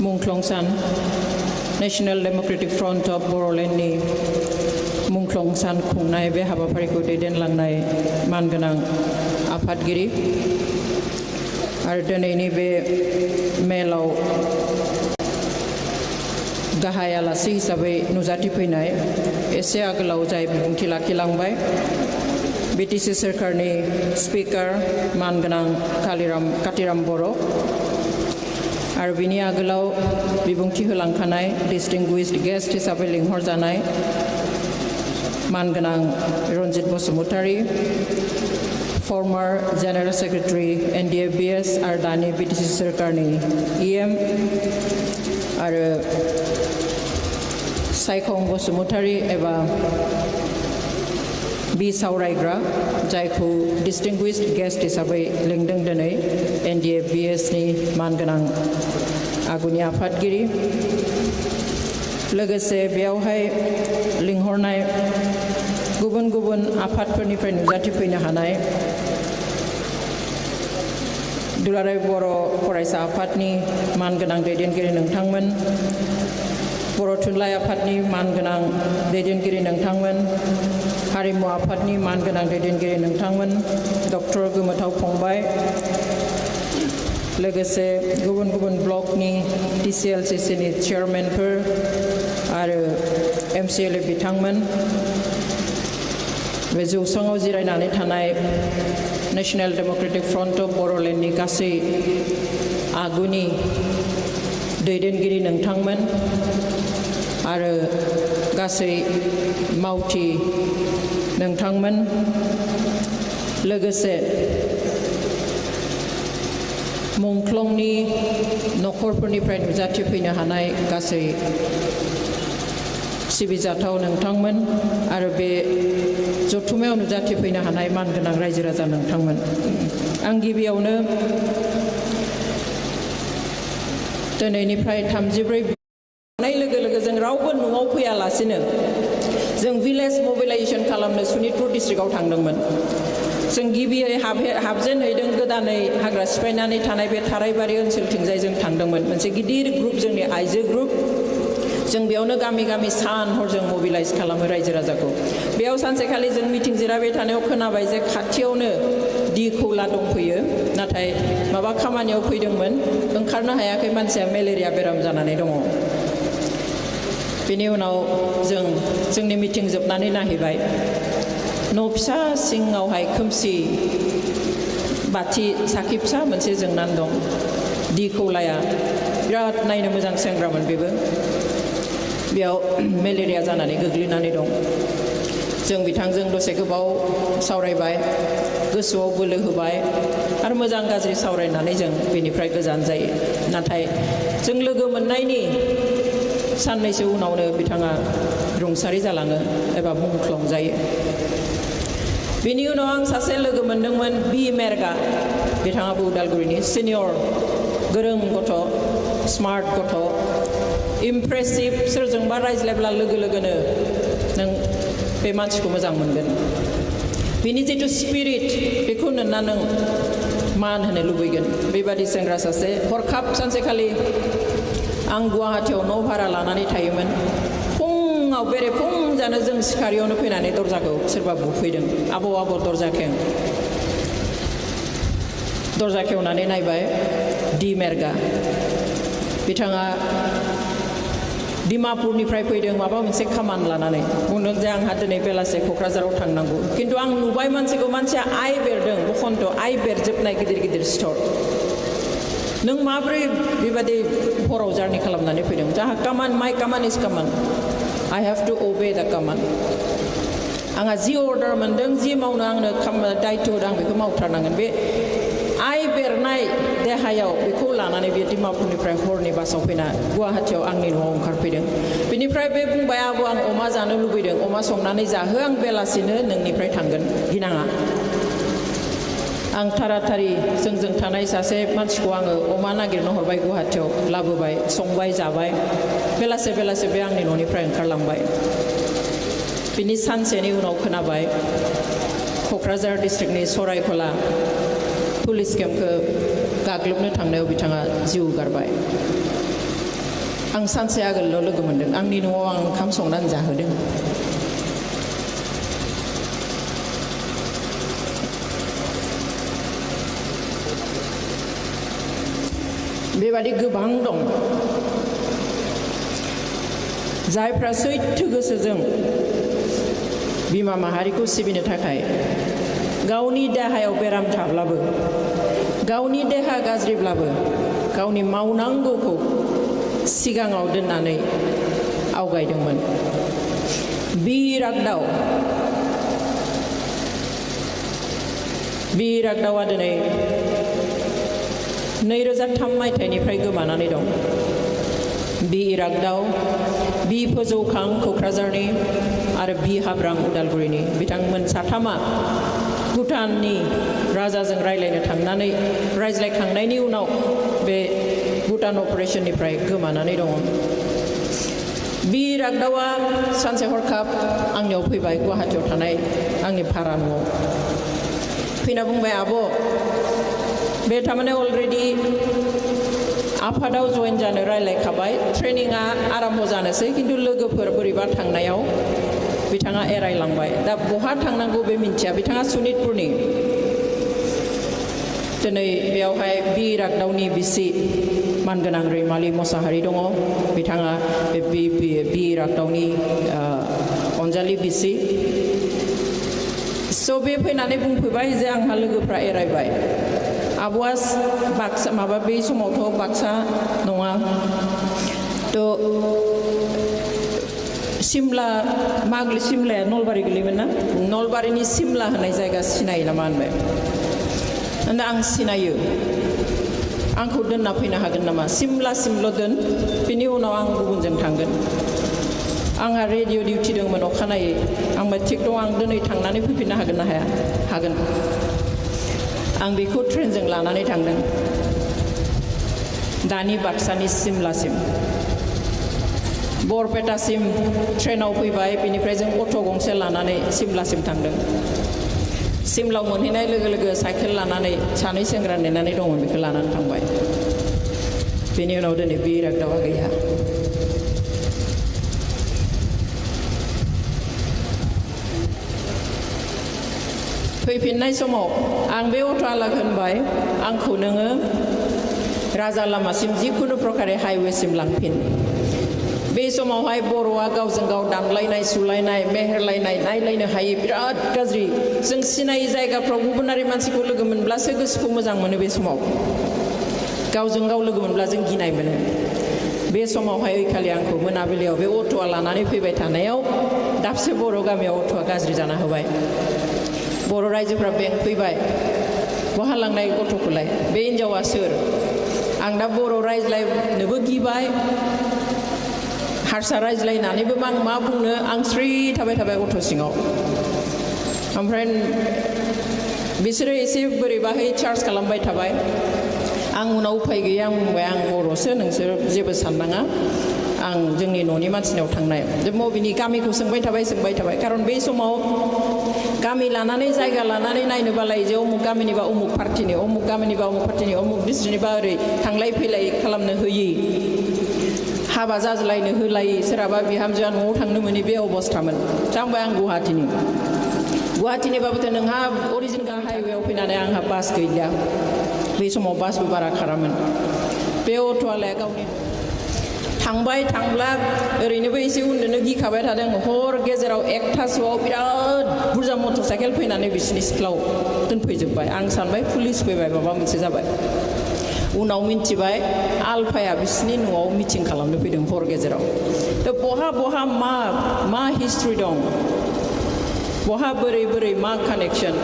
मुंख्लंसान national democratic front of बर'लेण्डनि मुंख्लंसान खुंनाय बे हाबाफारिखौ दैदेनलांनाय मानगोनां आफादगिरि आरो दिनैनि बे मेलाव गाहाय आलासि हिसाबै नुजाथिफैनाय एसे आगोलाव जाय बिबुंथि लाखिलांबाय बिटिसि सोरखारनि स्पिकार मानगोनां कातिराम बर' आरो बिनि आगोलाव बिबुंथि होलांखानाय डिस्टिंगुइश्ड गेस्ट हिसाबै लिंहरजानाय मानगोनां Ranjit Basumatary फर्मार general secretary Ndfb आरो दानि बिटिसि सोरखारनि EM आरो सायखं बसुमतारी एबा बि सावरायग्रा जायखौ डिस्टिंगुइश्ड गेस्ट हिसाबै लिंदों दिनै Ndfb नि मानगोनां आगुनि आफादगिरि लोगोसे बेयावहाय लिंहरनाय गुबुन गुबुन आफादफोरनिफ्राय नुजाथिफैनो हानाय दुलाराय बर' फरायसा आफादनि मानगोनां दैदेनगिरि नोंथांमोन बर' थुनलाइ आफादनि मानगोनां दैदेनगिरि नोंथांमोन हारिमु आफादनि मानगोनां दैदेनगिरि नोंथांमोन डक्टर गोमोथाव फंबाय लोगोसे गुबुन गुबुन ब्लकनि TCLCCनि चेयारमेनफोर आरो MCLA बिथांमोन बे जौसाङाव जिरायनानै थानाय नेशनेल डेमोक्रेटिक फ्रन्ट अफ बर'लेण्डनि गासै आगुनि दैदेनगिरि नोंथांमोन आरो गासै मावथि नोंथांमोन लोगोसे मुंख्लंनि नखरफोरनिफ्राय नुजाथिफैनो हानाय गासै सिबिजाथाव नोंथांमोन आरो बे जथुमायाव नुजाथिफैनो हानाय मानगोनां रायजो राजा नोंथांमोन आं गिबियावनो दिनैनिफ्राय 34 लोगो लोगो जों रावबो न'आव फैयालासिनो जों भिलेज मोबिलाइजेशन खालामनो सनितपुर डिस्ट्रिक्टआव थांदोंमोन जों गिबियै हाबजेनहैदों गोदानै हाग्रा सिफायनानै थानाय बे थारायबारि ओनसोलथिंजाय जों थांदोंमोन मोनसे गिदिर ग्रुप जोंनि आइजो ग्रुप जों बेयावनो गामि गामि सान हर जों मोबिलाइज खालामो रायजो राजाखौ बेयाव सानसेखालि जों मिटिं जिरायबाय थानायाव खोनाबाय जे खाथियावनो खौला दंफैयो नाथाय माबा खामानियाव फैदोंमोन ओंखारनो हायाखै मानसिया मेलेरिया बेराम जानानै दङ बेनि उनाव जोंनि मिटिं जोबनानै नायहैबाय न' फिसा सिङावहाय खोमसि बाथि साखि फिसा मोनसे जोंनानै दं खौलाया बिराद नायनो मोजां सेंग्रामोन बेबो बेयाव मेलेरिया जानानै गोग्लैनानै दं जों बिथांजों दसे गोबाव सावरायबाय गोसोआव बोलो होबाय आरो मोजां गाज्रि सावरायनानै जों बेनिफ्राय गोजान जायो नाथाय जों लोगो मोननायनि साननैसो उनावनो बिथाङा रुंसारि जालाङो एबा मुंख्लं जायो बेनि उनाव आं सासे लोगो मोनदोंमोन बि मेरगा बिथाङाबो उदालगुरिनि सिनियर गोरों गथ' स्मार्ट गथ' इमप्रेसिभ सोरजोंबा रायज्लायब्ला लोगो लोगोनो नों बे मानसिखौ मोजां मोनगोन बिनि जिथु स्पिरिट बेखौ नुना नों मान होनो लुबैगोन बेबादि सेंग्रा सासे हरखाब सानसेखालि आं गुवाहाटीयाव न' भारा लानानै थायोमोन फुङाव बेरे फुंजानो जों सिखारियावनो फैनानै दरजाखौ सोरबा बुफैदों आबौ दरजा खेवनानै नायबाय डि मेरगा बिथाङा डिमापुरनिफ्राय फैदों माबा मोनसे खामानि लानानै बुंदों जे आंहा दिनै बेलासे क'क्राझाराव थांनांगौ खिन्थु आं नुबाय मानसिया आइ बेरदों बखन्त आइ बेरजोबनाय गिदिर गिदिर सिथर नों माब्रै बेबादि हराव जार्नि खालामनानै फैदों जाहा कामान माइ कामान इज कामान आइ हेभ टु ओबे द कामान आंहा जि अर्डार मोनदों जि मावनो आंनो दायित्व आं बेखौ मावथारनांगोन बे आइ बेरनाय देहायाव बेखौ लानानै बे डिमापुरनिफ्राय हरनि बासाव फैना गुवाहाटीयाव आंनि न'आव ओंखारफैदों बेनिफ्राय बे बुंबाय आबौ आं अमा जानो लुबैदों अमा संनानै जाहो आं बेलासिनो नोंनिफ्राय थांगोन गिनाङा आं थाराथारि जोंजों थानाय सासे मानसिखौ आङो अमा नागिरनो हरबाय गुवाहाटीयाव लाबोबाय संबाय जाबाय बेलासे बे आंनि न'निफ्राय ओंखारलांबाय बिनि सानसेनि उनाव खोनाबाय क'क्राझार डिस्ट्रिक्टनि सरायखला पुलिस केम्पखौ गाग्लोबनो थांनायाव बिथाङा जिउ गारबाय आं सानसे आगोलल' लोगो मोनदों आंनि न'आव आं ओंखाम संनानै जाहोदों बेबादि गोबां दं जायफ्रा सैथो गोसोजों बिमा माहारिखौ सिबिनो थाखाय गावनि देहायाव बेराम थाब्लाबो गावनि देहा गाज्रिब्लाबो गावनि मावनांगौखौ सिगाङाव दोननानै आवगायदोंमोन बिरागदावा दिनै 2003 मायथाइनिफ्राय गोमानानै दं बिरागदाव बि फोजौखां क'क्राझारनि आरो बि हाब्रां उदालगुरिनि बिथांमोन साथामा भुटाननि राजाजों रायज्लायनो थांनानै रायज्लायखांनायनि उनाव बे भुटान अपारेशननिफ्राय गोमानानै दङ बिरागदावा सानसे हरखाब आंनियाव फैबाय गुवाहाटीयाव थानाय आंनि भारा न'आव फैना बुंबाय आब' बे थारमाने अलरेडि आफादाव जइन जानो रायलायखाबाय ट्रेनिंआ आरम्भ जानोसै किन्तु लोगोफोर बोरैबा थांनायाव बिथाङा एरायलांबाय दा बहा थांनांगौ बे मिन्थिया बिथाङा सनितपुरनि दिनै बेयावहाय बिरागदावनि बिसि मानगोनां रैमालि मोसाहारि दङ बिथाङा बिरागदावनि अनजालि बिसि स' बे फैनानै बुंफैबाय जे आंहा लोगोफ्रा एरायबाय आब'आ बाक्सा माबा बे समावथ' बाक्सा नङा थ' सिमला मागलि सिमलाया नलबारि गोलैयोमोन ना नलबारिनि सिमला होननाय जायगा सिनायो नामा होनबाय होनदा आं सिनायो आंखौ दोनना फैनो हागोन नामा सिमलासिमल' दोन बिनि उनाव आं गुबुनजों थांगोन आंहा रेडिअ डिउटि दंमोन अखानायै आंबो थिग दं आं दिनै थांनानै फैफिननो हागोन ना हाया हागोन आं बेखौ ट्रेनजों लानानै थांदों दानि बाक्सानि सिमलासिम बरपेटासिम ट्रेनाव फैबाय बेनिफ्राय जों अट' गंसे लानानै सिमलासिम थांदों सिमलायाव मोनहैनाय लोगो लोगो साइकेल लानानै सानै सेंग्रा नेनानै दंमोन बेखौ लानानै थांबाय बेनि उनाव दिनै बिरागदावा गैया फैफिननाय समाव आं बे अट'आलाखौ होनबाय आंखौ नोङो राजा लामासिम जिखुनु प्रकारे हाइवेसिम लांफिन बे समावहाय बर'आ गावजों गाव दानलायनाय सुलायनाय मेहेरलायनाय नायलायनो हायै बिराद गाज्रि जों सिनायै जायगाफ्राव गुबुनारि मानसिखौ लोगो मोनब्लासो गोसोखौ मोजां मोनो बे समाव गावजों गाव लोगो मोनब्ला जों गिनाय मोनो बे समावहाय ओइखालि आंखौ मोनाबिलियाव बे अट'आ लानानै फैबाय थानायाव दाबसे बर' गामियाव अट'आ गाज्रि जाना होबाय बर' रायजोफ्रा बेंफैबाय बहा लांनाय गथ'खौलाय बे हिन्जावा सोर आं दा बर' रायज्लायनोबो गिबाय हारसा रायज्लायनानैबो आं मा बुंनो आं स्रि थाबाय अट' सिङाव ओमफ्राय बिसोरो एसे बोरैबाहै चार्ज खालामबाय थाबाय आं उनाव उफाय गैया आं बुंबाय आं बर'सो नोंसोर जेबो साननाङा आं जोंनि न'नि मानसिनाव थांनाय बबेनि गामिखौ सोंबाय थाबाय खारन बे समाव गामि लानानै जायगा लानानै नायनो बालाय जे अमुक गामिनिबा अमुक पार्टिनि अमुक गामिनिबा अमुक पार्टिनि अमुक डिस्ट्रिक्टनिबा ओरै थांलाय फैलाय खालामनो होयि हाबा जाज्लायनो होलायि सोरहाबा बिहामजोआ न'आव थांनो मोनि बे अबस्थामोन जांबाय आं गुवाहाटीनिबाबोथ' नोंहा अरिजिनेल हाइवेआव फैनानै आंहा बास गैलिया बे समाव बासबो बारा खारामोन बे अट'आलाया गावनि थांबाय थांब्ला ओरैनोबो एसे उन्दुनो गिखाबाय थादों हर गेजेराव एकथासोआव बिराद बुरजा मटर साइकेल फैनानै बिसिनि सिथ्लायाव दोनफैजोब्बाय आं सानबाय पुलिस फैबाय माबा मोनसे जाबाय उनाव मिन्थिबाय आलफाया बिसिनि न'आव मिटिं खालामनो फैदों हर गेजेराव थ' बहा मा हिस्ट्रि दं बहा बोरै मा कानेक्सन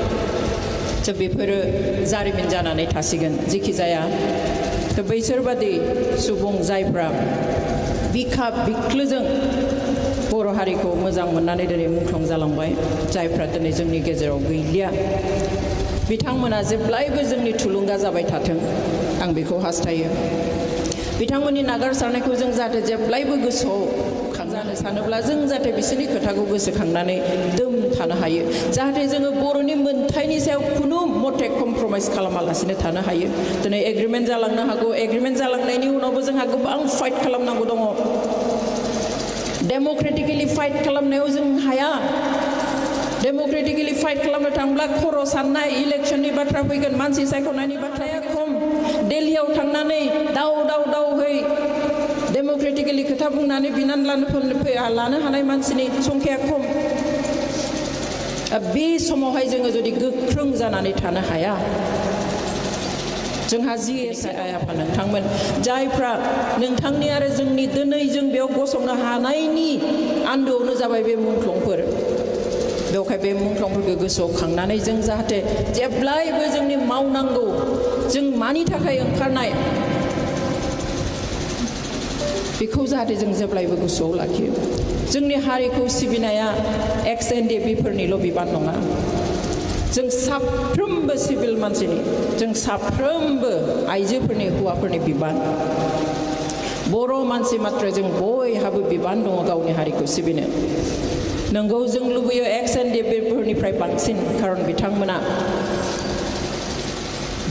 थ' बेफोरो जारिमिन जानानै थासिगोन जेखि जाया थ' बैसोरबादि सुबुं जायफ्रा बिखा बिख्लोजों बर' हारिखौ मोजां मोननानै दिनै मुंख्लं जालांबाय जायफ्रा दिनै जोंनि गेजेराव गैलिया बिथांमोना जेब्लायबो जोंनि थुलुंगा जाबाय थाथों आं बेखौ हास्थायो बिथांमोननि नागारसारनायखौ जों जाहाथे जेब्लायबो गोसोआव खांजानो सानोब्ला जों जाहाथे बिसोरनि खोथाखौ गोसोखांनानै दोम थानो हायो जाहाथे जोङो बर'नि मोन्थायनि सायाव खुनु मथे कमप्रमाइज खालामालासिनो थानो हायो दिनै एग्रिमेन्ट जालांनो हागौ एग्रिमेन्ट जालांनायनि उनावबो जोंहा गोबां फाइट खालामनांगौ दङ डेमोक्रेटिकली फाइट खालामनायाव जों हाया डेमोक्रेटिकली फाइट खालामनो थांब्ला खर' साननाय इलेक्शननि बाथ्रा फैगोन मानसि सायख'नायनि बाथ्राया खम दिल्लीयाव थांनानै दाउ डेमोक्रेटिकली खोथा बुंनानै बिनानै लानो हानाय मानसिनि संख्या खम बे समावहाय जोङो जुदि गोख्रों जानानै थानो हाया जोंहा आइ आफा नोंथांमोन जायफ्रा नोंथांनि आरो जोंनि दिनै जों बेयाव गसंनो हानायनि आन्दोआवनो जाबाय बे मुंख्लंफोर बेवहाय बे मुंख्लंफोरखौ गोसोआव खांनानै जों जाहाथे जेब्लायबो जोंनि मावनांगौ जों मानि थाखाय ओंखारनाय बेखौ जाहाथे जों जेब्लायबो गोसोआव लाखियो जोंनि हारिखौ सिबिनाया एक्स एनडिएफबि फोरनिल' बिबान नङा जों साफ्रोमबो सिभिल मानसिनि जों साफ्रोमबो आइजोफोरनि हौवाफोरनि बिबान बर' मानसि मात्र जों बयहाबो बिबान दङ गावनि हारिखौ सिबिनो नंगौ जों लुबैयो एक्स एनडिएफबि फोरनिफ्राय बांसिन खारन बिथांमोना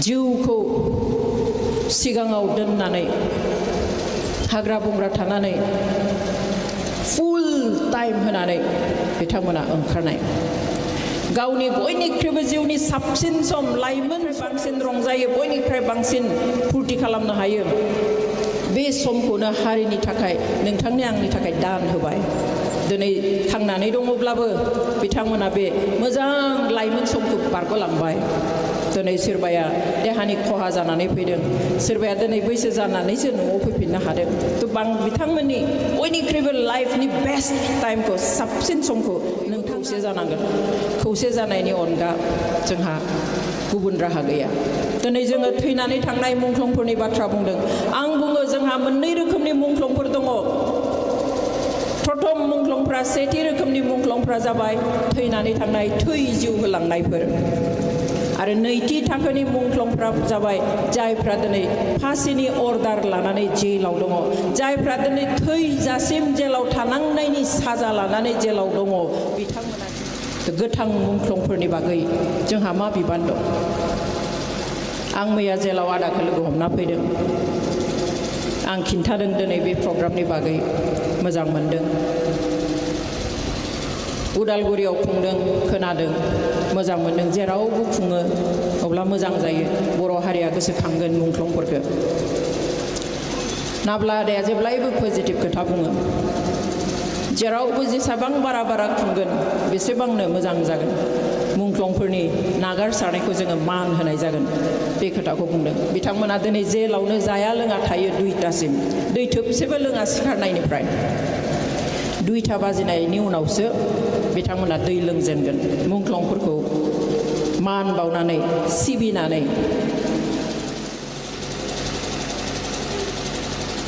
जिउखौ सिगाङाव दोननानै हाग्रा बंग्रा थानानै फुल टाइम होनानै बिथांमोना ओंखारनाय गावनि बयनिख्रुइबो जिउनि साबसिन सम लाइमोन बांसिन रंजायो बयनिख्रुइ बांसिन फुर्ति खालामनो हायो बे समखौनो हारिनि थाखाय नोंथांनि आंनि थाखाय दान होबाय दिनै थांनानै दङब्लाबो बिथांमोना बे मोजां लाइमोन समखौ बारग'लांबाय दिनै सोरबाया देहानि खहा जानानै फैदों सोरबाया दिनै बैसो जानानैसो न'आव फैफिननो हादों बिथांमोननि बयनिख्रुइबो लाइफनि बेस्ट टाइमखौ साबसिन समखौ नों खौसे जानांगोन खौसे जानायनि अनगा जोंहा गुबुन राहा गैया दिनै जोङो थैनानै थांनाय मुंख्लंफोरनि बाथ्रा बुंदों आं बुङो जोंहा मोननै रोखोमनि मुंख्लंफोर दङ प्रथम मुंख्लंफ्रा सेथि रोखोमनि मुंख्लंफ्रा जाबाय थैनानै थांनाय थै जिउ होलांनायफोर आरो नैथि थाखोनि मुंख्लंफ्रा जाबाय जायफ्रा दिनै फासिनि अर्डार लानानै जेलाव दङ जायफ्रा दिनै थैजासिम जेलाव थानांनायनि साजा लानानै जेलाव दङ बिथांमोना गोथां मुंख्लंफोरनि बागै जोंहा मा बिबान दं आं मैया जेलाव आदाखौ लोगो हमना फैदों आं खिन्थादों दिनै बे प्रग्रामनि बागै मोजां मोनदों उदालगुरियाव खुंदों खोनादों मोजां मोनदों जेरावबो खुङो अब्ला मोजां जायो बर' हारिया गोसोखांगोन मुंख्लंफोरखौ नाब्ला आदाया जेब्लायबो पजिटिभ खोथा बुङो जेरावबो जेसेबां बारा खुंगोन बेसेबांनो मोजां जागोन मुंख्लंफोरनि नागारसारनायखौ जोङो मान होनाय जागोन बे खोथाखौ बुंदों बिथांमोना दिनै जेलावनो जाया लोङा थायो 2टासिम दै थोबसेबो लोङा सिखारनायनिफ्राय 2टा बाजिनायनि उनावसो बिथांमोना दै लोंजेनगोन मुंख्लंफोरखौ मान बावनानै सिबिनानै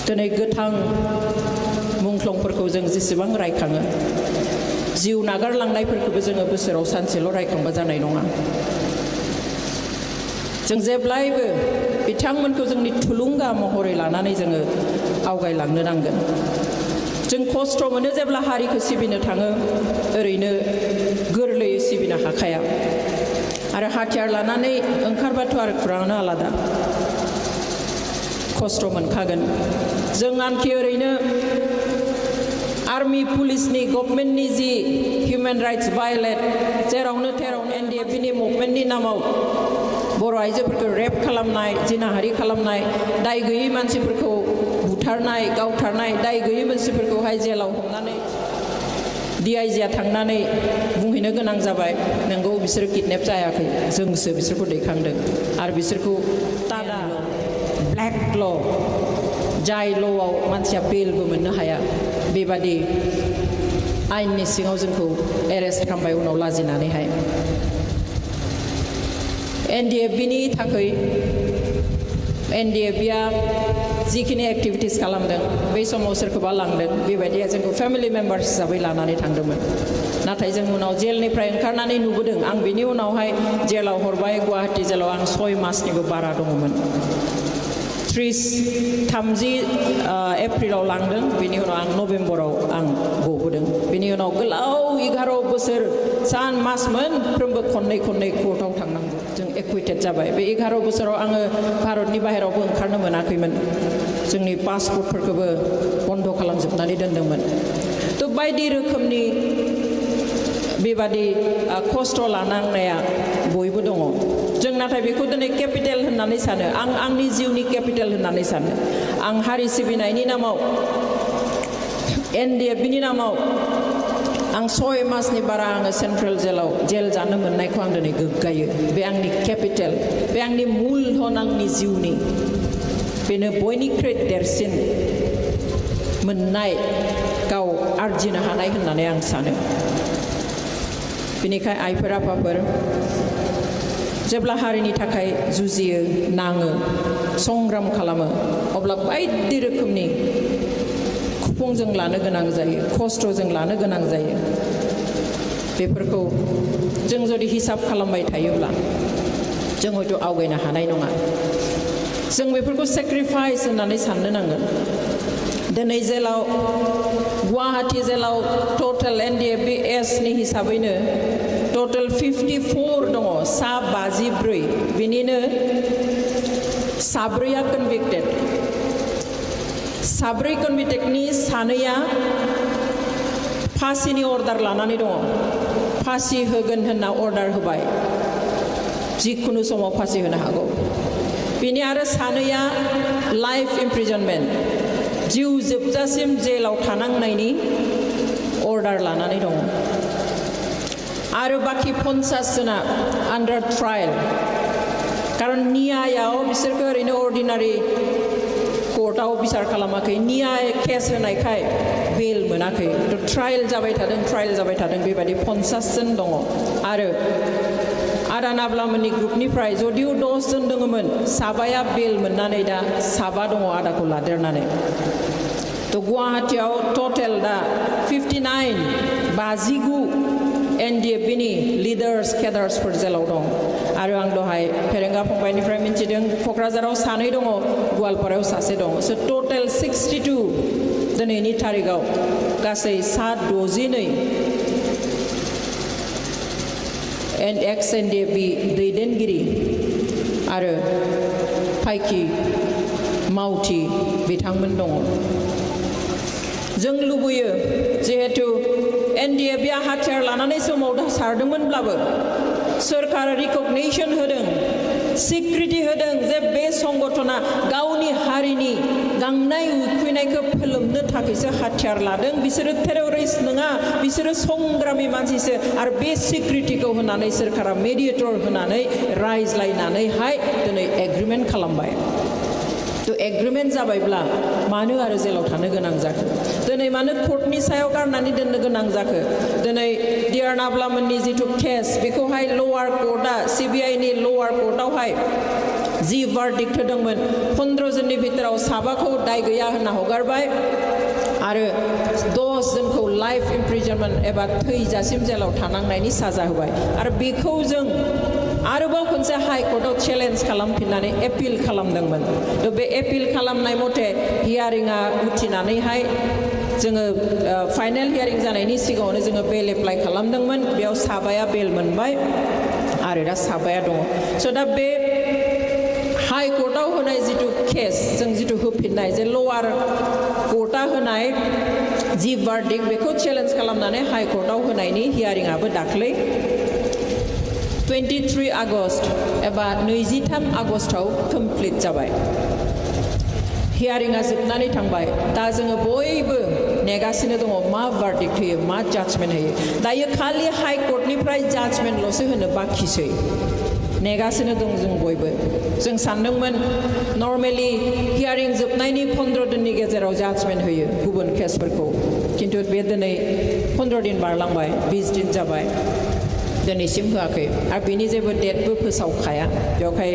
दिनै गोथां मुंख्लंफोरखौ जों जेसेबां रायखाङो जिउ नागारलांनायफोरखौबो जोङो बोसोराव सानसेल' रायखांबा जानाय नङा जों जेब्लायबो बिथांमोनखौ जोंनि थुलुंगा महरै लानानै जोङो आवगायलांनो नांगोन जों खस्थ' मोनो जेब्ला हारिखौ सिबिनो थाङो ओरैनो गोरलैयै सिबिनो हाखाया आरो हाथियार लानानै ओंखारबाथ' आरो खुराङानो आलादा खस्थ' मोनखागोन जों आनखि ओरैनो आर्मी पुलिसनि गभर्नमेन्टनि जि हिउमेन राइट्स भायलेट जेरावनो तेरावनो एनडिएफबिनि मुभमेन्टनि नामाव बर' आइजोफोरखौ रेप खालामनाय जिनाहारि खालामनाय दाय गैयै मानसिफोरखौ बुथारनाय गावथारनाय दाय गैयै मानसिफोरखौहाय जेलाव हमनानै DIGआ थांनानै बुंहैनो गोनां जाबाय नंगौ बिसोरो किडनेप जायाखै जोंसो बिसोरखौ दैखांदों आरो बिसोरखौ टाडा ब्लेक ल' जाय ल'आव मानसिया बेलबो मोननो हाया बेबादि आयेननि सिङाव जोंखौ एरेस्ट खालामबाय उनाव लाजिनानैहाय एनडिएफबिनि थाखाय एनडिएफबिआ जिखिनि एक्टिभिटिस खालामदों बै समाव सोरखौबा लांदों बेबायदिया जोंखौ फेमिलि मेम्बार्स हिसाबै लानानै थांदोंमोन नाथाय जों उनाव जेलनिफ्राय ओंखारनानै नुबोदों आं बिनि उनावहाय जेलाव हरबाय गुवाहाटि जेलाव आं 6 मासनिबो बारा दङमोन 30 एप्रिलाव लांदों बिनि उनाव आं नभेम्बराव आं गबोदों बिनि उनाव गोलाव 11 बोसोर सान मास मोनफ्रोमबो खननै कर्टआव थांनांगौ जों एक्विटेड जाबाय बे 11 बोसोराव आङो भारतनि बाहेरावबो ओंखारनो मोनाखैमोन जोंनि पासपोर्टफोरखौबो बन्द खालामजोबनानै दोनदोंमोन थ' बायदि रोखोमनि बेबादि खस्थ' लानांनाया बयबो दङ जों नाथाय बेखौ दिनै केपिटेल होननानै सानो आं आंनि जिउनि केपिटेल होननानै सानो आं हारि सिबिनायनि नामाव एनडिएफबिनि नामाव आं 6 मासनि बारा आङो सेन्ट्रेल जेल जानो मोननायखौ आं दिनै गोग्गायो बे आंनि केपिटेल बे आंनि मूलधन आंनि जिउनि बेनो बयनिख्रुइ देरसिन मोननाय गाव आरजिनो हानाय होननानै आं सानो बेनिखाय आइफोर आफाफोर जेब्ला हारिनि थाखाय जुजियो नाङो संग्राम खालामो अब्ला बायदि रोखोमनि खुफुंजों लानो गोनां जायो खस्थ'जों लानो गोनां जायो बेफोरखौ जों जुदि हिसाब खालामबाय थायोब्ला जों हयथ' आवगायनो हानाय नङा जों बेफोरखौ सेक्रिफाइस होननानै साननो नांगोन दिनै जेलाव गुवाहाटी जेलाव टटेल एनडिएफबि एसनि हिसाबैनो टटेल 54 दङ सा 54 बिनिनो साब्रैया कनभिक्टेड साब्रै कनभिक्टेडनि सानैया फासिनि अर्डार लानानै दङ फासि होगोन होनना अर्डार होबाय जिखुनु समाव फासि होनो हागौ बिनि आरो सानैया लाइफ इमप्रिजनमेन्ट जिउ जोबजासिम जेलाव थानांनायनि अर्डार लानानै दङ आरो बाखि 50 जना आन्डार ट्रायल कारन नियायाव बिसोरखौ ओरैनो अर्डिनारि कोर्टआव बिसार खालामाखै नियाय केस होनायखाय बेल मोनाखै ट्रायल जाबाय थादों बेबायदि 50 जन दङ आरो आदा नाब्लामोननि ग्रुपनिफ्राय जदिउ 10 जन दङमोन साबाया बेल मोननानै दा साबा दङ आदाखौ लादेरनानै थ' गुवाहाटीयाव टटेल दा 59 एनडिएफबिनि लिडार्स केडार्सफोर जेलाव दं आरो आं दहाय फेरेंगा फंबायनिफ्राय मिन्थिदों क'क्राझाराव सानै दङ गवालपारायाव सासे दङ स' टटेल 62 दिनैनि थारिखआव गासै 62 एक्स एनडिएफबि दैदेनगिरि आरो फायखि मावथि बिथांमोन दङ जों लुबैयो जिहेतु एनडिएफबिआ हाथियार लानानै सोमाव सारदोंमोनब्लाबो सोरखारा रिकगनिशन होदों स्वीकृति होदों जे बे संगठना गावनि हारिनि गांनाय उखैनायखौ फोलोमनो थाखायसो हाथियार लादों बिसोरो टेररिस्ट नङा बिसोरो संग्रामी मानसिसो आरो बे स्वीकृतिखौ होनानै सोरखारा मेडिएटर होनानै रायज्लायनानैहाय दिनै एग्रिमेन्ट खालामबाय थ' एग्रिमेन्ट जाबायब्ला मानो आरो जेलाव थानो गोनां जाखो दिनै मानो कर्टनि सायाव गारनानै दोननो गोनां जाखो दिनै डिआर नाब्लामोननि जिथु केस बेखौहाय लवार कर्टआ सिबिआइनि लवार कर्टआवहाय जि भार्डिक्ट होदोंमोन 15 जननि भितराव साबाखौ दाय गैया होनना हगारबाय आरो 10 जनखौ लाइफ इमप्रिजनमेन्ट एबा थैजासिम जेलाव थानांनायनि साजा होबाय आरो बेखौ जों आरोबाव खनसे हाई कर्टआव चेलेन्ज खालामफिननानै एपिल खालामदोंमोन थ' बे एपिल खालामनाय मथे हियारिंआ उथिनानैहाय जोङो फाइनेल हियारिं जानायनि सिगाङावनो जोङो बेल एप्लाइ खालामदोंमोन बेयाव साबाया बेल मोनबाय आरो दा साबाया दङ स' दा बे हाई कर्टआव होनाय जिथु केस जों जिथु होफिननाय जे लवार कर्टआ होनाय जि भार्डिक्ट बेखौ चेलेन्ज खालामनानै हाई कर्टआव होनायनि हियारिंआबो दाख्लै 23 आगस्ट एबा 23 आगस्टआव कमप्लिट जाबाय हियारिंआ जोबनानै थांबाय दा जोङो बयबो नेगासिनो दङ मा भार्डिक्ट होयो मा जाजमेन्ट होयो दायो खालि हाई कर्टनिफ्राय जाजमेन्टल'सो होनो बाखिसै नेगासिनो दं जों बयबो जों सानदोंमोन नर्मेलि हियारिं जोबनायनि 15 दिननि गेजेराव जाजमेन्ट होयो गुबुन केसफोरखौ खिन्थु बे दिनै 15 दिन बारलांबाय 20 दिन जाबाय दिनैसिम होआखै आरो बेनि जेबो डेटबो फोसावखाया बेवहाय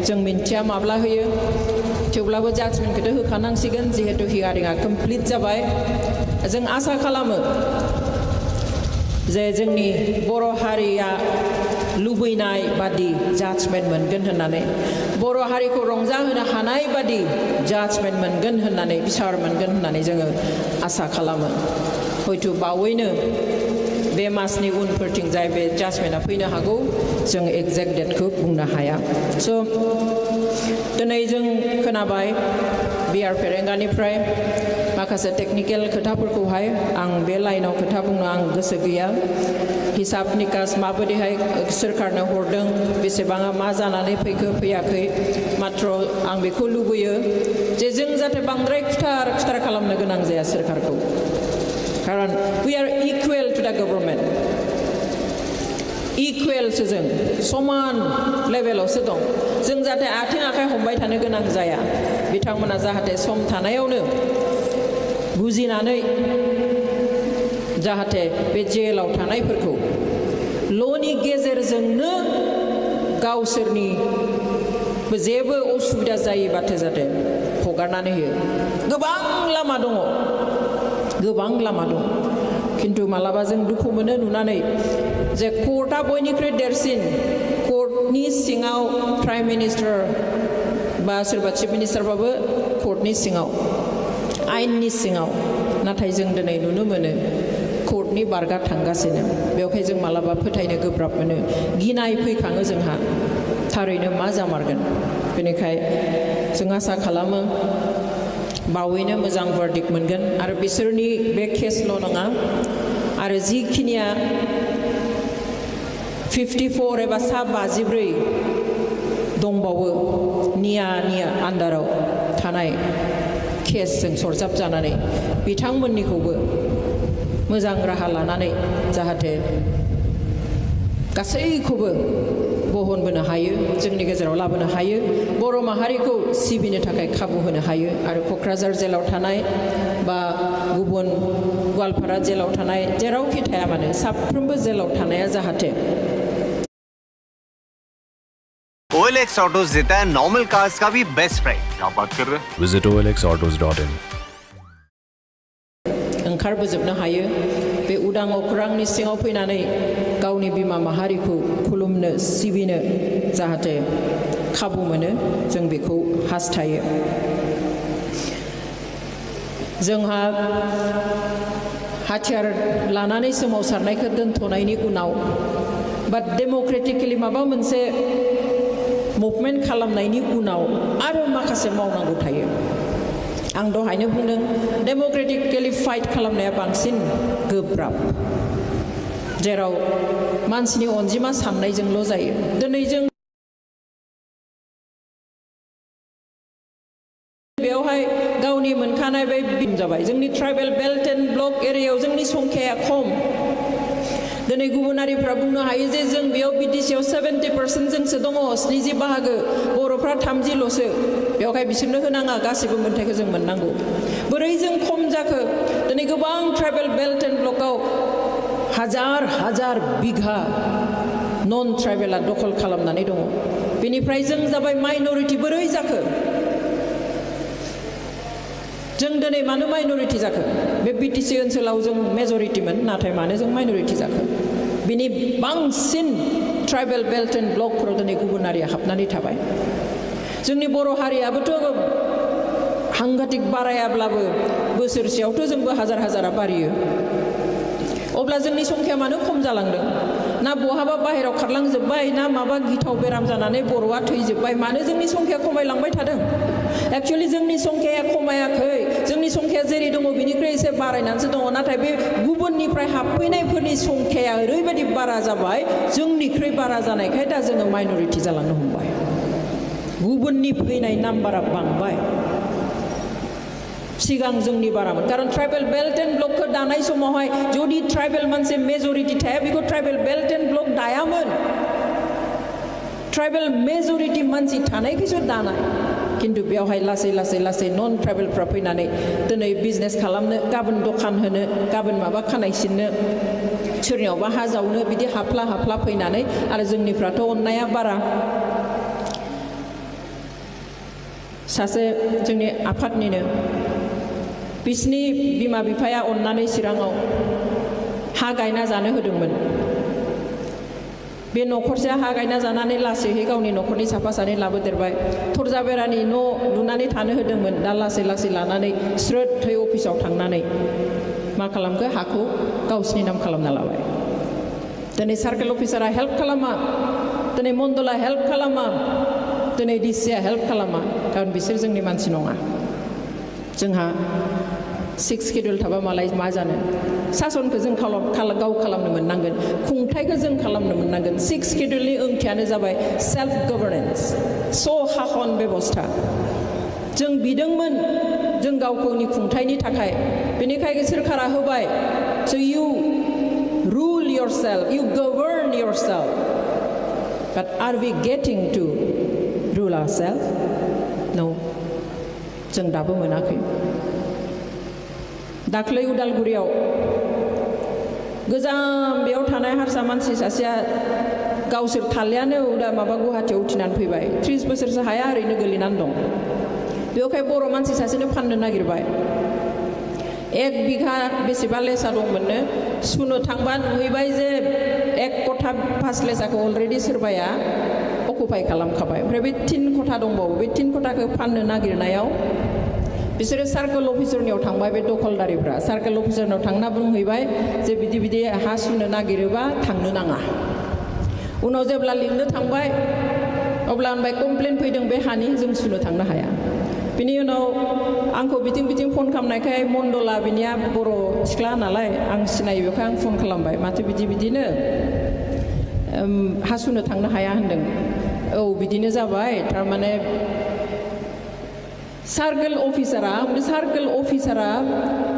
जों मिन्थिया माब्ला होयो थेवब्लाबो जाजमेन्टखौथ' होखानांसिगोन जिहेतु हियारिंआ कमप्लिट जाबाय जों आसा खालामो जे जोंनि बर' हारिया लुबैनाय बादि जाजमेन्ट मोनगोन होननानै बर' हारिखौ रंजाहोनो हानाय बादि जाजमेन्ट मोनगोन होननानै बिसार मोनगोन होननानै जोङो आसा खालामो हयथ' बावैनो बे मासनि उनफोरथिंजाय बे जाजमेन्टआ फैनो हागौ जों एक्जेक्ट डेटखौ बुंनो हाया स' दिनै जों खोनाबाय बिआर फेरेंगानिफ्राय माखासे टेक्निकेल खोथाफोरखौहाय आं बे लाइनाव खोथा बुंनो आं गोसो गैया हिसाब निकास माबायदिहाय सोरखारनो हरदों बेसेबाङा मा जानानै फैखो फैयाखै मात्र आं बेखौ लुबैयो जे जों जाहाथे बांद्राय खुथार खालामनो गोनां जाया सोरखारखौ खारन वी आर इकुवेल टु द गभर्नमेन्ट इकुवेलसो जों समान लेभेलावसो दं जों जाहाथे आथिं आखाइ हमबाय थानो गोनां जाया बिथांमोना जाहाथे सम थानायावनो बुजिनानै जाहाथे बे जेलाव थानायफोरखौ ल'नि गेजेरजोंनो गावसोरनि जेबो असुबिदा जायोबाथो जाहाथे हगारनानै होयो गोबां लामा दं खिन्थु मालाबा जों दुखु मोनो नुनानै जे कर्टआ बयनिख्रुइ देरसिन कर्टनि सिङाव प्राइम मिनिस्टार बा सोरबा चिफ मिनिस्टारबाबो कर्टनि सिङाव आयेननि सिङाव नाथाय जों दिनै नुनो मोनो कर्टनि बारगा थांगासिनो बेवहाय जों मालाबा फोथायनो गोब्राब मोनो गिनाय फैखाङो जोंहा थारैनो मा जामारगोन बेनिखाय जों आसा खालामो बावैनो मोजां भार्डिक्ट मोनगोन आरो बिसोरनि बे केसल' नङा आरो जिखिनिया 54 एबा 54 दंबावो नियानि आन्दाराव थानाय केसजों सरजाब जानानै बिथांमोननिखौबो मोजां राहा लानानै जाहाथे गासैखौबो बहनबोनो हायो जोंनि गेजेराव लाबोनो हायो बर' माहारिखौ सिबिनो थाखाय खाबु होनो हायो आरो क'क्राझार जेलाव थानाय बा गुबुन गवालपारा जेलाव थानाय जेरावखि थाया मानो साफ्रोमबो जेलाव थानाया जाहाथे OLX Autos देता है नॉर्मल कार्स का भी बेस्ट प्राइस क्या बात कर रहे हैं विजिट olxautos.in ओंखारबोजोबनो हायो बे उदां अख्रांनि सिङाव फैनानै गावनि बिमा माहारिखौ खुलुमनो सिबिनो जाहाथे खाबु मोनो जों बेखौ हास्थायो जोंहा हाथियार लानानै सोमावसारनायखौ दोनथ'नायनि उनाव बा डेम'क्रेटिकेलि माबा मोनसे मुभमेन्ट खालामनायनि उनाव आरो माखासे मावनांगौ थायो आं दहायनो बुंदों डेम'क्रेटिकेलि फाइट खालामनाया बांसिन गोब्राब जेराव मानसिनि अनजिमा साननायजोंल' जायो दिनै जों बेवहाय गावनि मोनखानाय बे जाबाय जोंनि ट्राइबेल बेल्ट एन्ड ब्लक एरियायाव जोंनि संख्याया खम दिनै गुबुनारिफ्रा बुंनो हायो जे जों बेयाव बिटिसिआव 70% जोंसो दङ 70 बाहागो बर'फ्रा 30ल'सो बेवहाय बिसोरनो होनाङा गासिबो मोन्थायखौ जों मोननांगौ बोरै जों खम जाखो दिनै गोबां ट्राइबेल बेल्ट एन्ड ब्लकआव हाजार बिघा नन ट्राइबेला दखल खालामनानै दङ बेनिफ्राय जों जाबाय माइनरिटि बोरै जाखो जों दिनै मानो माइनरिटि जाखो बे बिटिसि ओनसोलाव जों मेजरिटिमोन नाथाय मानो जों माइनरिटि जाखो बिनि बांसिन ट्राइबेल बेल्ट एन्ड ब्लकफोराव दिनै गुबुनारिया हाबनानै थाबाय जोंनि बर' हारियाबोथ' हांगाटिक बारायाब्लाबो बोसोरसेयावथ' जोंबो हाजारा बारियो अब्ला जोंनि संख्या मानो खम जालांदों ना बहाबा बाहेरायाव खारलांजोब्बाय ना माबा गिथाव बेराम जानानै बर'आ थैजोब्बाय मानो जोंनि संख्या खमायलांबाय थादों एक्चुअली जोंनि संख्याया खमायाखै जोंनि संख्या जेरै दङ बिनिख्रुइ एसे बारायनानैसो दङ नाथाय बे गुबुननिफ्राय हाबफैनायफोरनि संख्याया ओरैबायदि बारा जाबाय जोंनिख्रुइ बारा जानायखाय दा जोङो माइनरिटि जालांनो हमबाय गुबुननि फैनाय नाम्बारा बांबाय सिगां जोंनि बारामोन कारण ट्राइबेल बेल्ट एन्ड ब्लकखौ दानाय समावहाय जुदि ट्राइबेल मानसि मेजरिटि थाया बेखौ ट्राइबेल बेल्ट एन्ड ब्लक दायामोन ट्राइबेल मेजरिटि मानसि थानायखौसो दानाय खिन्थु बेवहाय लासै नन ट्राइबेलफ्रा फैनानै दिनै बिजनेस खालामनो गाबोन दखान होनो गाबोन माबा खानाय सिननो सोरनियावबा हा जावनो बिदि हाफ्ला फैनानै आरो जोंनिफ्राथ' अननाया बारा सासे जोंनि आफादनिनो बिसिनि बिमा बिफाया अननानै चिराङाव हा गायना जानो होदोंमोन बे न'खरसेया हा गायना जानानै लासैहै गावनि न'खरनि साफा सानै लाबोदेरबाय थरजा बेरानि न' लुनानै थानो होदोंमोन दा लासै लानानै स्रोदहै अफिसाव थांनानै मा खालामखो हाखौ गावसिनि नाम खालामना लाबाय दिनै सार्केल अफिसारा हेल्प खालामा दिनै मण्डला हेल्प खालामा दिनै डिसिआ हेल्प खालामा खारन बिसोर जोंनि मानसि नङा जोंहा 6 शेड्युल थाबा मालाय मा जानो सासनखौ जों गाव खालामनो मोननांगोन खुंथायखौ जों खालामनो मोननांगोन 6 शेड्युलनि ओंथियानो जाबाय सेल्फ गभर्नेन्स हाखन बेबस्था जों बिदोंमोन जों गावनि खुंथायनि थाखाय बेनिखायनो सोरखारा होबाय so you rule yourself you govern yourself but are we getting to rule ourselves no जों दाबो मोनाखै दाख्लै उदालगुरियाव गोजाम बेयाव थानाय हारसा मानसि सासेया गावसोर थालियानो माबा गुवाहाटीयाव उथिनानै फैबाय 30 बोसोरसो हाया ओरैनो गोलैनानै दं बेवहाय बर' मानसि सासेनो फाननो नागिरबाय 1 बिघा बेसेबा लेसा दंमोननो सुनो थांबा नुहैबाय जे 1 कथा 5 लेसाखौ अलरेडि सोरबाया अकुपाय खालामखाबाय ओमफ्राय बे 3 कथा दंबावो बे 3 कथाखौ फाननो नागिरनायाव बिसोरो सार्केल अफिसारनियाव थांबाय बे दखलदारिफ्रा सार्केल अफिसारनाव थांना बुंहैबाय जे बिदि हा सुनो नागिरोबा थांनो नाङा उनाव जेब्ला लिंनो थांबाय अब्ला होनबाय कमप्लेन फैदों बे हानि जों सुनो थांनो हाया बिनि उनाव आंखौ बिथिं फन खालामनायखाय मण्डला बिनिया बर' सिख्ला नालाय आं सिनायो बेखाय आं फन खालामबाय माथो बिदिनो हा सुनो थांनो हाया होनदों औ बिदिनो जाबाय थारमाने सार्केल अफिसारा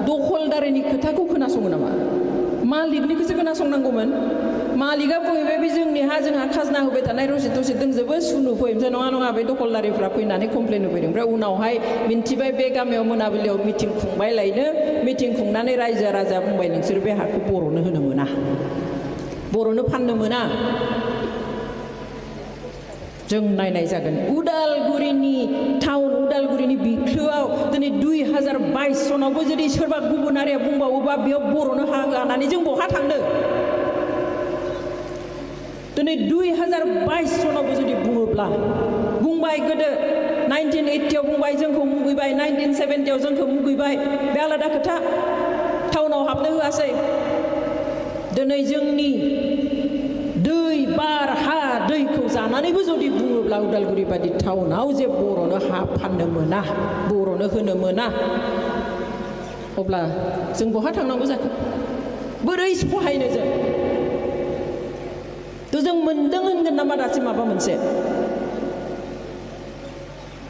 दखलदारिनि खोथाखौ खोनासङो नामा मालिकनिखौसो खोनासंनांगौमोन मालिकआ बुंहैबाय बे जोंनि हा जोंहा खाजोना होबाय थानाय रसिद दोंजोबो सुनो फै ओमफ्राय नङा बे दखलदारिफ्रा फैनानै कमप्लेन होफैदों ओमफ्राय उनावहाय मिन्थिबाय बे गामियाव मोनाबिलियाव मिटिं खुंबाय लायनो मिटिं खुंनानै रायजो राजा बुंबाय नोंसोर बे हाखौ बर'नो होनो मोना बर'नो फाननो मोना जों नायनाय जागोन उदालगुरिनि बिख्लोआव दिनै 2022 सनावबो जुदि सोरबा गुबुनारिया बुंबावोबा बेयाव बर'नो हा होनानै जों बहा थांनो दिनै 2022 सनावबो जुदि बुङोब्ला बुंबाय गोदो 1980 आव बुंबाय जोंखौ मुगैबाय 1970 आव जोंखौ मुगैबाय बे आलादा खोथा टाउनाव हाबनो होआसै दिनै जोंनि दै बार हा दैखौ जानानैबो जुदि बुङोब्ला उदालगुरि बादि टाउनाव जे बर'नो हा फाननो मोना बर'नो होनो मोना अब्ला जों बहा थांनांगौ जाखो बोरै सहायनो जों मोनदों होनगोन नामा दासिम माबा मोनसे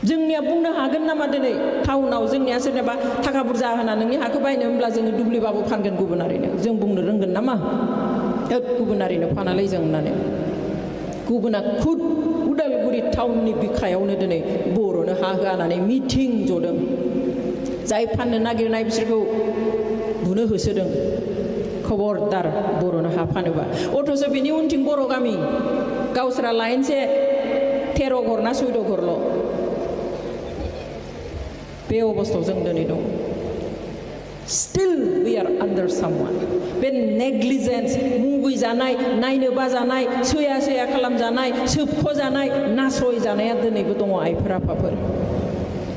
जोंनिया बुंनो हागोन नामा दिनै टाउनाव जोंनिया सोरनाबा थाखा बुरजा होना नोंनि हाखौ बायनो होनब्ला जोङो दुब्लिबाबो फानगोन गुबुनारिनो जों बुंनो रोंगोन नामा गुबुनारिनो फानालै जों होननानै गुबुना खुद उदालगुरि टाउननि बिखायावनो दिनै बर'नो हा होनानै मिटिं जदों जाय फाननो नागिरनाय बिसोरखौ बुनो होसोदों खबरदार बर'नो हा फानोबा अथ'स' बिनि उनथिं बर' गामि गावस्रा लाइनसे 13 घर ना 14 घरल' बे अबस्थायाव जों दिनै दं स्टिल वी आर आन्डार सामवान बे नेग्लिजेन्स मुगैजानाय नायनो बाजानाय सैया खालामजानाय सोबख'जानाय नासयजानाया दिनैबो दङ आइफोर आफाफोर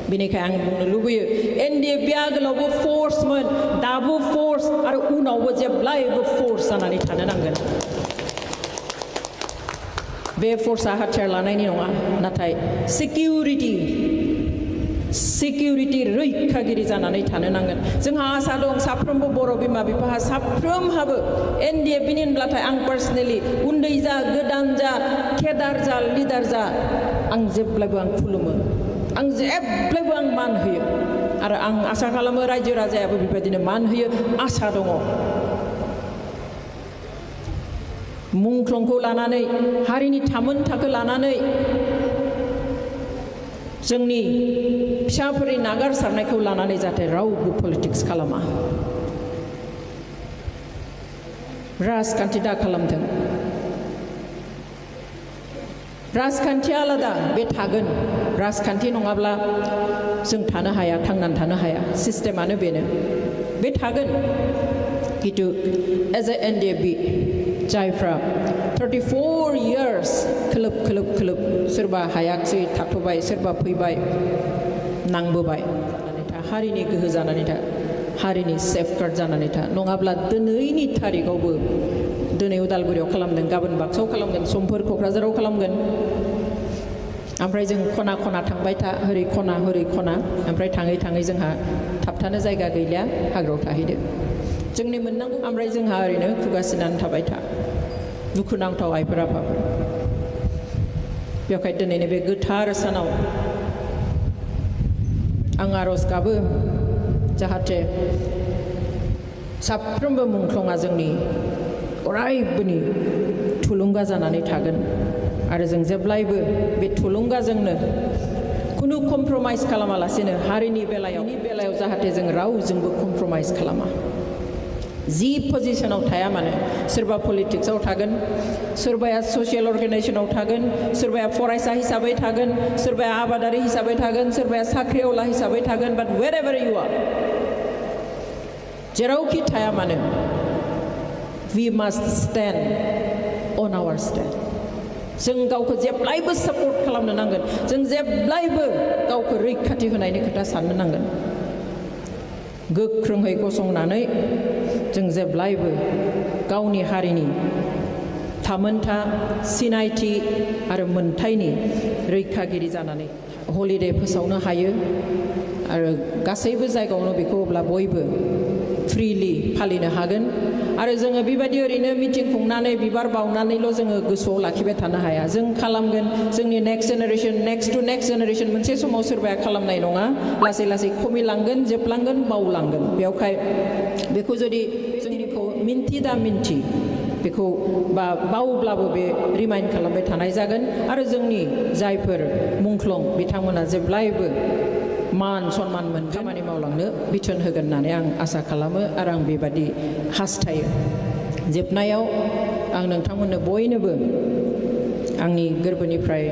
बेनिखायनो आं बुंनो लुबैयो एनडिएफबि आगोलावबो फोर्समोन दाबो फोर्स आरो उनावबो जेब्लायबो फोर्स जानानै थानो नांगोन बे फोर्सआ हाथियार लानायनि नङा नाथाय सिकिउरिटि रैखागिरि जानानै थानो नांगोन जोंहा आसा दं साफ्रोमबो बर' बिमा बिफाहा साफ्रोमहाबो एनडिएफबिनि होनब्लाथाय आं पार्सनेलि उन्दै जा गोदान जा केडार जा लिडार जा आं जेब्लायबो आं खुलुमो आं जेब्लायबो आं मान होयो आरो आं आसा खालामो रायजो राजायाबो बेबायदिनो मान होयो आसा दङ मुंख्लंखौ लानानै हारिनि थामोनथाखो लानानै जोंनि फिसाफोरनि नागारसारनायखौ लानानै जाहाथे रावबो पलिटिक्स खालामा राजखान्थि दा खालामथों राजखान्थिया आलादा बे थागोन राजखान्थि नङाब्ला जों थानो हाया थांनानै थानो हाया सिस्टेमानो बेनो बे थागोन खिन्थु एज ए एनडिएफबि जायफ्रा 34 years खोलोब सोरबा हायाखसै थाथ'बाय सोरबा फैबाय नांबोबाय हारिनि गोहो जानानै था हारिनि सेफगार्ड जानानै था नङाब्ला दिनैनि थारिखआवबो दिनै उदालगुरियाव खालामदों गाबोन बाक्सायाव खालामगोन समफोर क'क्राझाराव खालामगोन ओमफ्राय जों खना खना थांबाय था हरै खना ओमफ्राय थाङै थाङै जोंहा थाबथानो जायगा गैलिया हाग्रायाव थाहैदो जोंनि मोननांगौ ओमफ्राय जोंहा ओरैनो खुगासिनानै थाबाय था दुखुनांथाव आइफोर आफाफोर बेवहाय दिनैनि बे गोथार सानाव आं आर'ज गाबो जाहाथे साफ्रोमबो मुंख्लङा जोंनि अरायबोनि थुलुंगा जानानै थागोन आरो जों जेब्लायबो बे थुलुंगाजोंनो खुनु कमप्रमाइज खालामालासेनो हारिनि बेलायाव जाहाथे जों रावजोंबो कमप्रमाइज खालामा जि पजिशनाव थाया मानो सोरबा पलिटिक्सआव थागोन सोरबाया ससियेल अर्गेनाइजेसनाव थागोन सोरबाया फरायसा हिसाबै थागोन सोरबाया आबादारि हिसाबै थागोन सोरबाया साख्रिआवला हिसाबै थागोन बाट वेरेभार इउ आर जेरावखि थाया मानो we must stand on our stand जों गावखौ जेब्लायबो सापर्ट खालामनो नांगोन जों जेब्लायबो गावखौ रैखाथि होनायनि खोथा साननो नांगोन गोख्रोङै गसंनानै जों जेब्लायबो गावनि हारिनि थामोनथा सिनायथि आरो मोनथायनि रैखागिरि जानानै हलिडे फोसावनो हायो आरो गासैबो जायगायावनो बेखौ अब्ला बयबो फ्रिलि फालिनो हागोन आरो जोङो बेबायदि ओरैनो मिटिं खुंनानै बिबार बावनानैल' जोङो गोसोआव लाखिबाय थानो हाया जों खालामगोन जोंनि next generation next to next generation मोनसे समाव सोरबाया खालामनाय नङा लासै लासै खमिलांगोन जोबलांगोन बावलांगोन बेवहाय बेखौ जुदि जोंनिखौ मिन्थि दा मिन्थि बेखौ बावब्लाबो बे रिमाइन्ड खालामबाय थानाय जागोन आरो जोंनि जायफोर मुंख्लं बिथांमोना जेब्लायबो मान सन्मान मोन खामानि मावलांनो बिथोन होगोन होननानै आं आसा खालामो आरो आं बेबादि हास्थायो जोबनायाव आं नोंथांमोननो बयनोबो आंनि गोरबोनिफ्राय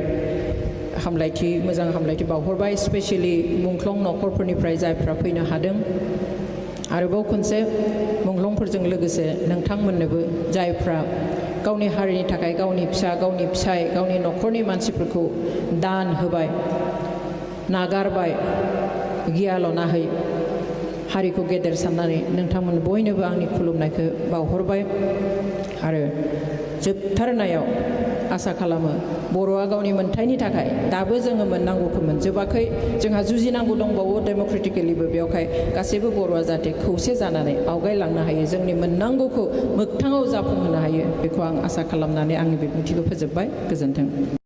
हामलायथि मोजां हामलायथि बावहरबाय स्पेसियेलि मुंख्लं न'खरफोरनिफ्राय जायफ्रा फैनो हादों आरोबाव खनसे मुंख्लंफोरजों लोगोसे नोंथांमोननोबो जायफ्रा गावनि हारिनि थाखाय गावनि फिसा गावनि फिसाय गावनि न'खरनि मानसिफोरखौ दान होबाय नागारबाय गियाल'नाहै हारिखौ गेदेर साननानै नोंथांमोन बयनोबो आंनि खुलुमनायखौ बावहरबाय आरो जोबथारनायाव आसा खालामो बर'आ गावनि मोनथायनि थाखाय दाबो जोङो मोननांगौखौ मोनजोबाखै जोंहा जुजिनांगौ दंबावो डेम'क्रेटिकेलिबो बेवहाय गासैबो बर'आ जाहाथे खौसे जानानै आवगायलांनो हायो जोंनि मोननांगौखौ मोगथाङाव जाफुंहोनो हायो बेखौ आं आसा खालामनानै आंनि बिबुंथिखौ फोजोबबाय गोजोन्थों